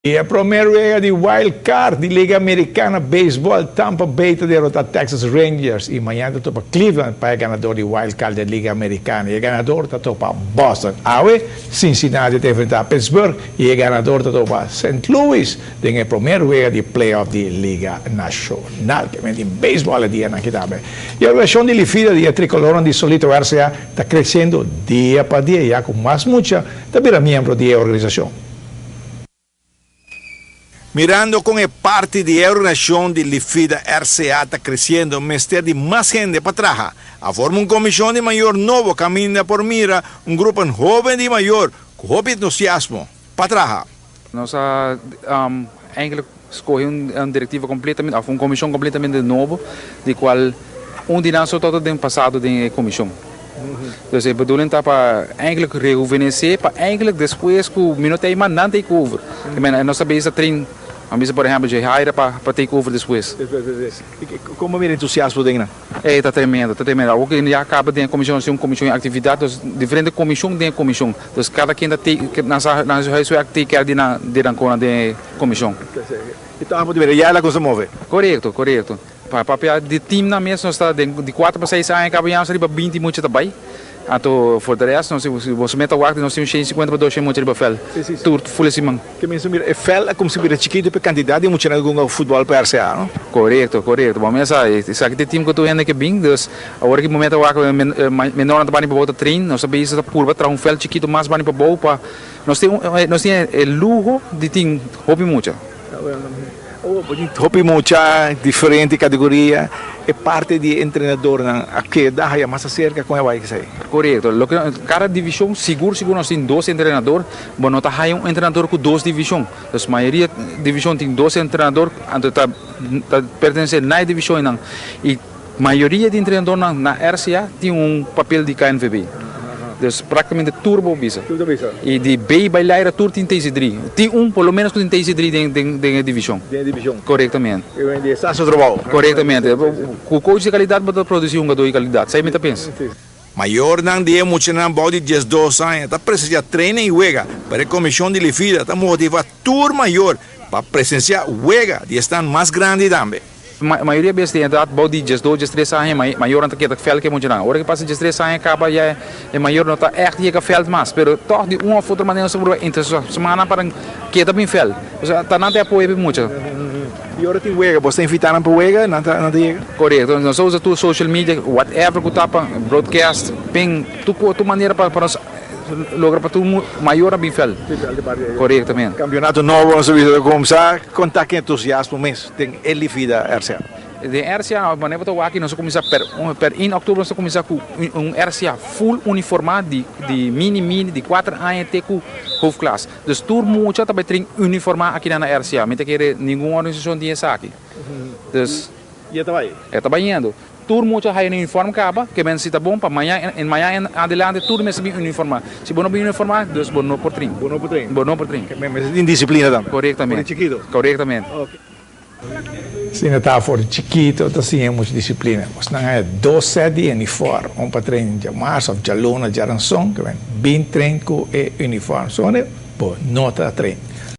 E prome wega di Wild Card di Liga Americana Baseball, Tampa Bay ta derota Texas Rangers y mañana ta topa Cleveland pa e ganador di Wild Card di Liga Americana y e ganador ta topa Boston. Awe, Cincinnati ta enfrenta Pittsburgh y e ganador ta topa St. Louis den e prome wega di playoff di Liga Nacional. Ke men tin baseball e dianan aki tambe. E organisacion di Lifida di e tricolornan di Solito RCA ta creciendo dia pa dia ya cu mas mucha ta bira miembro di e organisacion. Mirando con e parti di e organisacion di Lifida RCA ta creciendo, mester di mas hende pa traha. A forma un comision di mayor nobo caminda por mira un grupo hoben di mayor cu hopi entusiasmo pa traha. Nos a eigenlijk scoge un directiva completamente, of un comision completamente nobo, di cual un di nan so tabata den pasado den e comision. Dus e bedoeling ta pa eigenlijk rejuvenescer, pa eigenlijk despues cu mi no ta ey mas nan take over. Mm. Nos ta bezig train, a bisa por ehempel Jehaira pa take over despues. Con bo mira entusiasmo den nan? E ta tremendo, ta tremendo. Awor cu ya caba den e comision, nos tin un comision di actividad, dus diferente comision den e comision. Dus cada ken ta take, nan sa nan su huiswerk take care di nan di nan cona den e comision. Y ta por di mira ya la cosa move. Corecto, corecto. Pa papia di teamnan mes nos ta den di cuatro pa seis aña caba ya nos riba binti mucha ta bay. Anto for de rest nos si boso meta wak nos tin un shen cincuenta pa doshen mucha riba veld tur ful e siman. Ke mester mira e veld a kumsa bira chikito pa e kantidat di muchanan ku hunga futbòl pa RCA no? Korekto, korekto. Bo mes sa esaki ta e team ku tur hende ke bin dus awor ki bo meta wak menornan ta bani pa bou ta train nos ta bisa ta purba traha un veld chikito mas bani pa bou pa nos tin nos tin e luho di tin hopi mucha. Hopi mucha, diferente categoria, e parti di e entrenadornan a keda haya mas acerca con e bai esey. Corecto. Loke cada division sigur sigur nos tin dos entrenador, bo no ta haya un entrenador cu dos division. Dus mayoria division tin dos entrenador, anto ta ta pertenece na e divisionnan. Y Mayoria di entrenadornan na RCA tin un papel di KNVB. Dus práktikamente tur bo bisa. Tur ta bisa. I di B bai Leira tur tin TC3. Tin un por lo menos ku tin TC3 den den den e divishon. Den e divishon. Korektamente. I hoy en dia sa su trabou. Korektamente. Ku coach di kalidat bo ta produsí hungadó di kalidat. Esei mi ta pensa. Mayornan di e muchanan bou di diesdos aña ta presensiá training i wega, pero e komishon di Lifida ta motivá tur mayor pa presensiá wega di esnan mas grandi tambe. Mayoria bes den edat bou di diesdos, diestres aña e mayornan ta keda vèld ku e muchanan. Ora ku pasa diestres aña kaba ya e mayor no ta ègt yega vèld mas, pero tòg di un òf otro manera nos ta prueba entre semana pa nan keda bin vèld. Osea ta nan ta e apoyo pa e mucha. I ora tin wega, bos ta invitá nan pa wega, nan ta nan ta yega? Korekto. Nos ta usa tur social media, whatever ku ta pa broadcast, pin, tur tur manera pa nos logra pa tur mayor a bin vèld. Korektamente. Kampionato nobo nos ta bisa ta kumsa, kon ta ki entusiasmo mes den e Lifida RCA? Den RCA, manera bo ta wak aki, nos a kuminsá per per in òktober nos a kuminsá ku un RCA full uniformá di di mini mini di kuater aña te ku hoofdklas. Dus tur mucha ta bai trin uniformá akinan na RCA. Mi ta kere ningun organisashon tin esaki. Dus. I e ta bai? E ta bayendo. Tur mucha haya nan uniform kaba, ke men si ta bon pa mañan en mañan en adelante tur mester bin uniformá. Si bo no bin uniformá, dus bo no por trin. Bo no por trin. Bo no por trin. Ke men mester tin disiplina tambe. Korektamente. For di chikito. Korektamente. Oke. Asina ta for di chikito ta siña mucha disiplina. Bos nan haya dos set di uniform, un pa train djamars of djaluna, djaranson, ke men bin train ku e uniform. Sone bo no ta train.